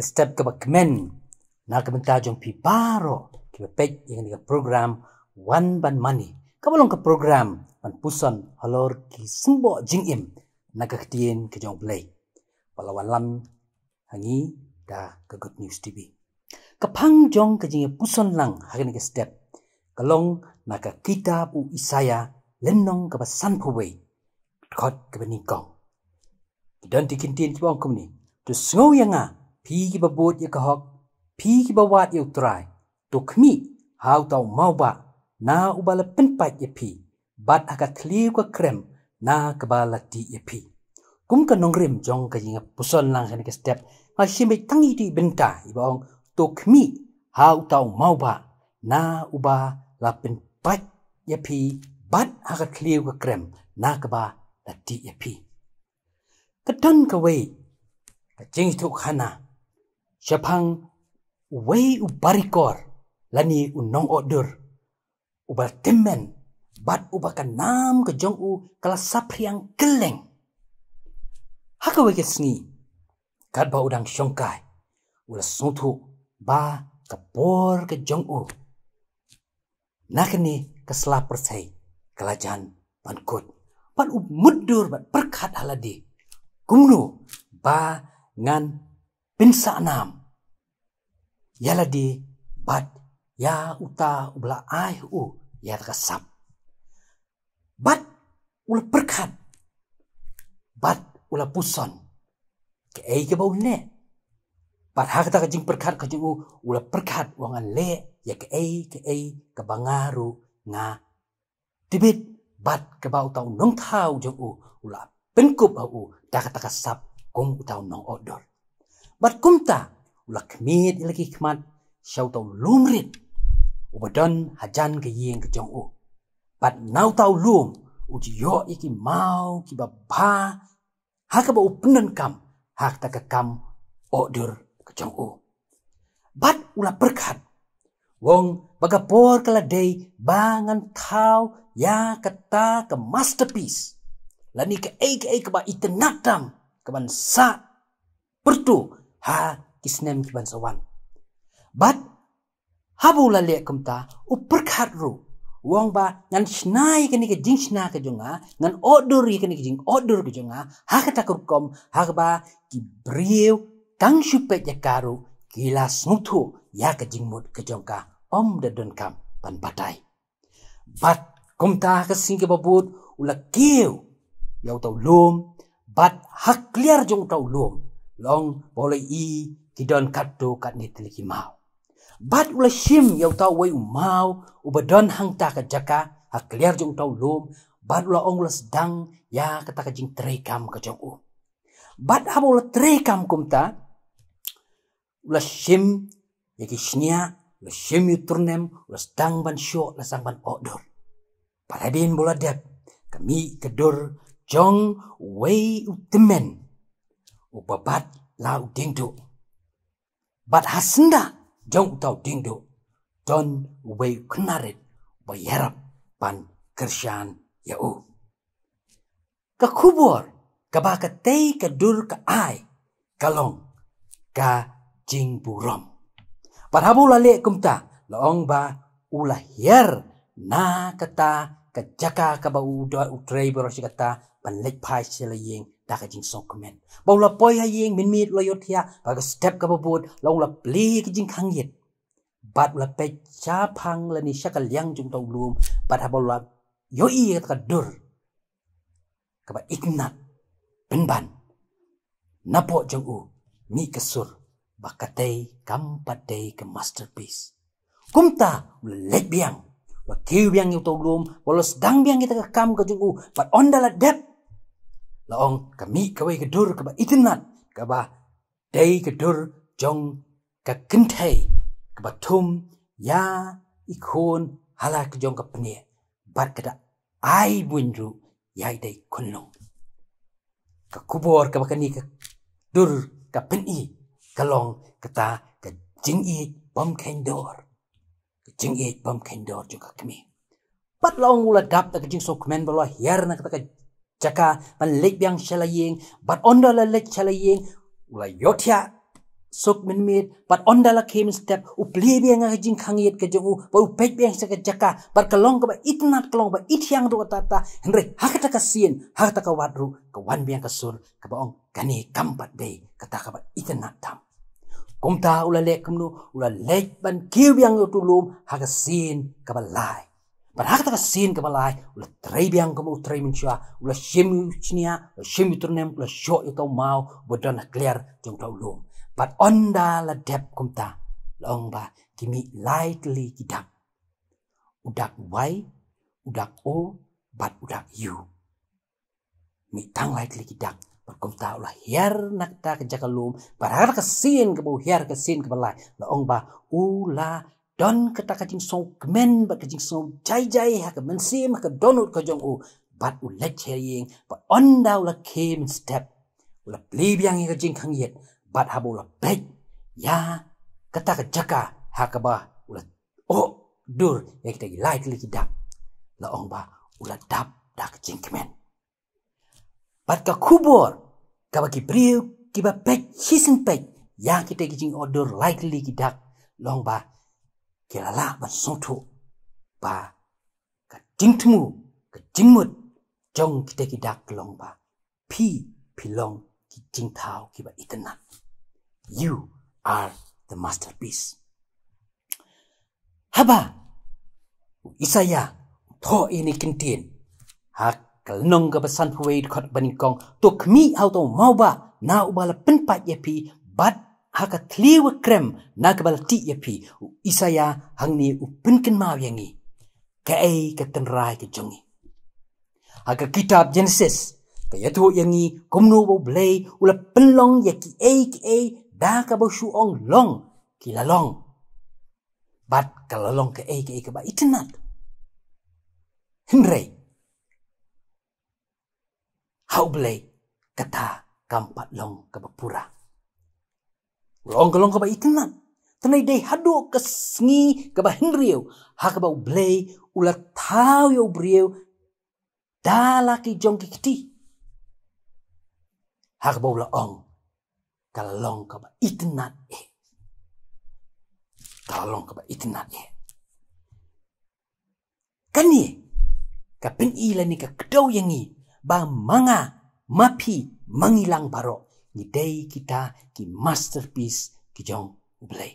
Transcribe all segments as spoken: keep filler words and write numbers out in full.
step kaba kmen na ka bynta jong phi baroh kiba peit ïa kane ka program Wan Ban Mane, kaba long ka program ban puson halor ki symboh jingim na ka ktien ka jong U Blei, ba la wanlam ha ngi da ka Good News T V. Ka phang jong ka jingïapuson lang ha kane ka step ka long na ka kitab u Isaïah, lynnong kaba sanphew wei, dkhot kaba nyngkong. Ki don ki kyntien kiba ong kumne: To sngew ïa nga, phi kiba bud ïa ka hok, phi kiba wad ïa U Trai. To khmih ha uta u mawbah na uba la pynpait ïa phi, bad ha ka thliew ka krem na kaba la tih ïa phi. Kum ka nongrim jong ka jingïapuson lang ha kane ka step, nga shim beit tang ïa iti i bynta iba ong: To khmih ha uta u mawbah na uba la pynpait ïa phi, bad ha ka thliew ka krem na kaba la tih ïa phi. Ka don kawei ka jingïathuhkhana shaphang uwei u barikor lane u nongohdur uba tymmen, bad uba ka nam ka jong u ka la saphriang kylleng. Ha kawei ka sngi, katba u dang shongkai, u la sngewthuh ba ka por ka jong u na kane ka sla pyrthei ka la jan ban kut. Bad u mutdur bad pyrkhat ha lade: Kumno ba ngan pynsahnam ïa lade bad ïa uta uba la ai ha u ïa ka sap? Bad u la pyrkhat, bad u la puson kaei kaba un leh. Bad ha kata ka jingpyrkhat ka jong u, u la pyrkhat, u ong, ngan leh ïa kaei kaei kaba nga ruh nga tbit, bad kaba uta u nongthaw jong u u la pynkup ha u da kata ka sap kum uta u nongohdur. Bad kumta u la khmied ïa la ki khmat sha uta u lum rit uba don hajan ka ïing ka jong u. Bad na uta u lum u ju ïoh ïa ki maw kiba bha ha kaba u pyndonkam ha kata ka kam ohdur ka jong u. Bad u la pyrkhat, u ong, ba ka por ka la dei ba ngan thaw ïa kata ka masterpiece, lane kaei kaei kaba itynnad tam kaban sah pyrtuh ha ki snem kiban sa wan. Bad haba u la leh kumta, u pyrkhat ruh, u ong, ba ngan shna ïa kane ka jingshna ka jong nga, ngan ohdur ïa kane ka jingorder ka jong nga ha kata ka rukom ha kaba ki briew tang shu peit ïa ka ruh ki la sngewthuh ïa ka jingmut ka jong ka, ym da donkam ban batai. Bad kumta ha ka sngi kaba bud u la kiew ïa uta u lum, bad ha kliar jong uta u lum la ong ba u la ïohi ki don katto katne tylli ki maw. Bad u la shim ïa uta uwei u maw uba don hangta ka jaka ha kliar jong uta u lum, bad u la ong, u la sdang ïa kata ka jingtrei kam ka jong u. Bad haba u la trei kam kumta, u la shim ïa ki shñiah, u la shim ïa u tyrnem, u la sdang ban shoh, la sdang ban ohdur. Bad hadien ba u la dep, ka mih ka dur jong uwei u tymmen uba bat la u diengduh. Bad ha syndah jong uta u diengduh don uwei u khynnah rit uba ïarap ban kyrshan ïa u. Ka khubor kaba katei ka dur ka ai ka long ka jingburom. Bad haba u la leh kumta, la ong ba u la hiar na kata ka jaka kaba u don u trei baroh shi katta ban leit phai sha la ïing da ka jingsngewkmen. Ba u la poi ha ïing mynmiet u la ïohthiah ba ka step kaba bud, la ong u la plie ka jingkhang ïit. Bad u la peit shaphang lane sha ka liang jong uta u lum, bad haba u la ïohi ïa kata ka dur kaba itynnad pynban, napoh jong u mih ka sur ba katei kam pat dei ka masterpiece. Kumta u la leit biang, u la kiew biang ïa uta u lum, u la sdang biang ïa kata ka kam ka jong u, bad ynda la dep, la ong ka mih kawei ka dur kaba itynnad, kaba dei ka dur jong ka kynthei kaba thum ïa i khun ha la ka jong ka pnieh, bad ka da ai buiñ ruh ïa i dei khunlung. Ka khubor kaba kane ka dur ka pyni ka long kata ka jingïeit bym kheiñ dor. Ka jingïeit bym kheiñ dor jong ka kmie. Bad la ong u la dap da ka jingsngewkmen ba u la hiar na kata ka jaka ban leit biang sha la ïing, bad ynda la leit sha la ïing u la ïohthiah suk mynmiet, bad ynda la khie mynstep, u plie biang ïa ka jingkhang ïit ka jong u, bad u peit biang sha ka jaka, bad ka long kaba itynnad, ka long ba ithiang ruh kata kata, hynrei ha kata ka sien, ha kata ka wad ruh, ka wan biang ka sur, kaba ong kane kam pat dei kata kaba itynnad tam. Kumta u la leh kumno, u la leit ban kiew biang ïa uto u lum, ha ka sien kaba lai. Bad ha kata ka sien kaba lai, u la trei biang kumba u trei mynshuwa, u la shim u shñiuh, u la shim u tyrnem, u la shoh ïa uto u maw, ba don ha kliar jong uto u lum. Bad ynda la dep kumta, la ong ba ki mih lai tylli ki dak. U dak Y, u dak O, bad u dak U. Mih tang lai tylli ki dak, bad kumta u la hiar na kata ka jaka lum, bad ha kata ka sien kaba u hiar ka sien kaba lai, la ong ba u la don kata ka jingsngewkmen, bad ka jingsngew jai jai, ha ka mynsiem, ha ka dohnud ka jong u, bad u leit sha ïing, bad ynda u la khie mynstep, u la plie biang ïa ka jingkhang ïit, bad haba u la peit ïa kata ka jaka, ha kaba u la, oh, dur, ïa kita ki lai tylli ki dak, la ong ba u la dap da ka jingkmen. Bad ka khubor, kaba ki briew, kiba peit, shisien peit, ïa kita ki jingorder lai tylli ki dak, la ong ba, ki la lah ban sngewthuh, ba, ka jingthmu, ka jingmut, jong kita ki dak la ong ba, phi, phi long ki jingthaw kiba itynnad. You are the masterpiece. Haba u Isaïah u thoh ïa kine ki kyntien, ha ka lynnong kaba sanphew wei dkhot ba nyngkong, to khmih ha uto u mawbah na uba la pynpait ïa phi, bad ha ka thliew krem na kaba la tih ïa phi, u Isaïah hangne u pynkynmaw ïa ngi kaei ka tynrai ka jong ngi. Ha ka kitab Genesis, ka ïathuh ïa ngi kumno ba U Blei u la pynlong ïa kiei kiei da kaba u shu ong long, ki la long. Bad ka la long kaei kaei kaba itynnad. Hynrei ha U Blei kata kam pat long kaba pura. U la ong ka long kaba itynnad. Te ngi dei haduh ka sngi kaba hynriew, ha kaba U Blei u la thaw ïa u briew da la ki jong ki kti. Ha kaba u la ong, ka la long kaba itynnad eh. Ka la long kaba itynnad eh. Kane ka pyni lane ka kdew ïa ngi ba ma nga, ma phi, ma ngi lang baroh, ngi dei kita ki masterpiece ki jong U Blei.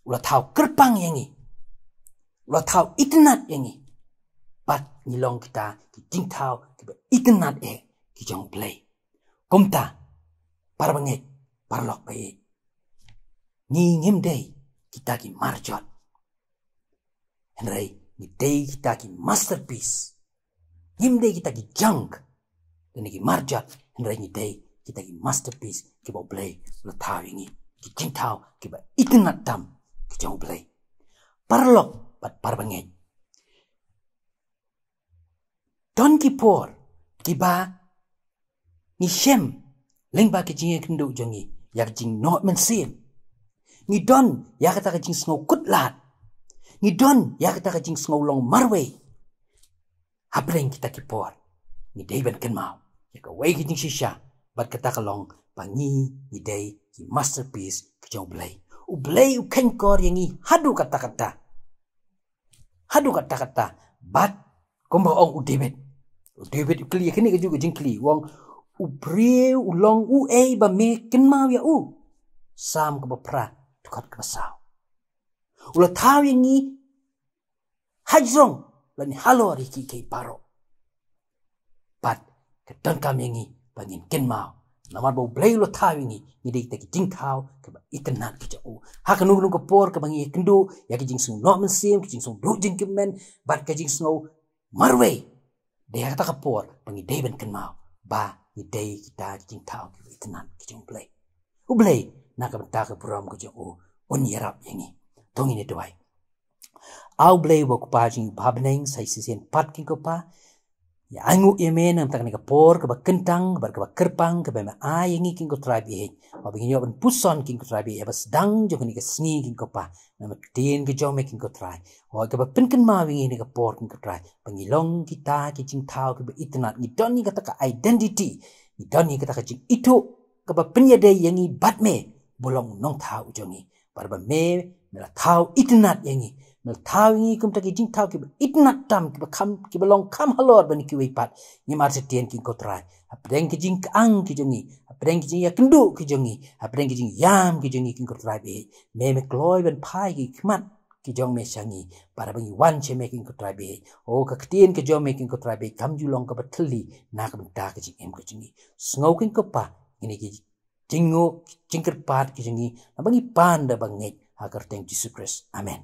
U la thaw kyrpang ïa ngi, u la thaw itynnad ïa ngi, bad ngi long kita ki jingthaw kiba itynnad eh ki jong U Blei. Kumta, para bangeit, paralok ba ïeit, ngi ngim dei kita ki marjot. Hynrei ngi dei kita ki masterpiece. Ngim dei kita ki junk, lane ki marjot, hynrei ngi dei kita ki masterpiece kiba U Blei u la thaw ïa ngi, ki jingthaw kiba itynnad tam ki jong U Blei. Paralok bad para bangeit, don ki por kiba ngi shem lyngba ki jingïakynduh jong ngi ïa ka jingnoh mynsiem. Ngi don ïa kata ka jingsngew kut lad. Ngi don ïa kata ka jingsngew long marwei. Hapdeng kita ki por, ngi dei ban kynmaw ïa kawei ka jingshisha, bad kata ka long ba ngi, ngi dei ki masterpiece ki jong U Blei. U Blei u kheiñkor ïa ngi haduh katta katta. Haduh katta katta. Bad kumba ong u David, u David u kylli ïa kane kajuh ka jingkylli, u ong, u briew u long uei ba me kynmaw ïa u? Salm kaba phra, dkhot kaba saw. U la thaw ïa ngi hajrong lane halor ïa kiei kiei baroh. Bad ka donkam ïa ngi ba ngin kynmaw, namar ba U Blei u la thaw ïa ngi, ngi dei kita ki jingthaw kiba itynnad ki jong u. Ha kano kano ka por kaba ngi ïakynduh ïa ki jingsngewnoh mynsiem, ki jingsngewduh jingkmen, bad ka jingsngew marwei, dei ha kata ka por ba ngi dei ban kynmaw ba ngi dei kita ki jingthaw kiba itynnad ki jong U Blei. U Blei na ka bynta ka burom ka jong u, un ïarap ïa ngi. To ngin ïa duwai. A U Blei uba U Kpa jong ngi uba ha bneng, sa shisien pat kynkopa, ïa ainguh ïa me na ka bynta kane ka por kaba kyntang bad kaba kyrpang kaba me ai ïa ngi, kynkob Trai baieit, ba ngin ïoh ban puson, kynkob Trai baieit, ïa ba sdang jong kane ka sngi, kynkopa, na ka ktien ka jong me, kynkob Trai. Hooid, kaba pynkynmaw ïa ngi ha kane ka por, kynkob Trai, ba ngi long kita ki jingthaw kiba itynnad, ngi don ïa kata ka identity, ngi don ïa kata ka jingithuh kaba pynïadei ïa ngi bad me, ba long nongthaw jong ngi. Bad ba me, me la thaw itynnad ïa ngi. Me la thaw ïa ngi kumta ki jingthaw kiba itynnad tam, kiba kham, kiba long kham halor ban kiwei pat. Ngi mar sa tien ki Ko Trai. Hapdeng ki jingkang ki jong ngi, hapdeng ki jingïakynduh ki jong ngi, hapdeng ki jingïam ki jong ngi ki Ko Trai bad. Me me kloi ban phai ki khmat ki jong me sha ngi. Bad ba ngi wan sha me ki Ko Trai bad. O ka ktien ki jong me ki Ko Trai bad. Kam ju long kaba thylli na ka bynta ka jingim ka jong ngi. Sngew ki Ko Pa, ngi ne ki jingngooh, jingkyrpad ki jong ngi, naba ngi pan da ba ngeit ha ka kyrteng Jisu Khrist. Amen.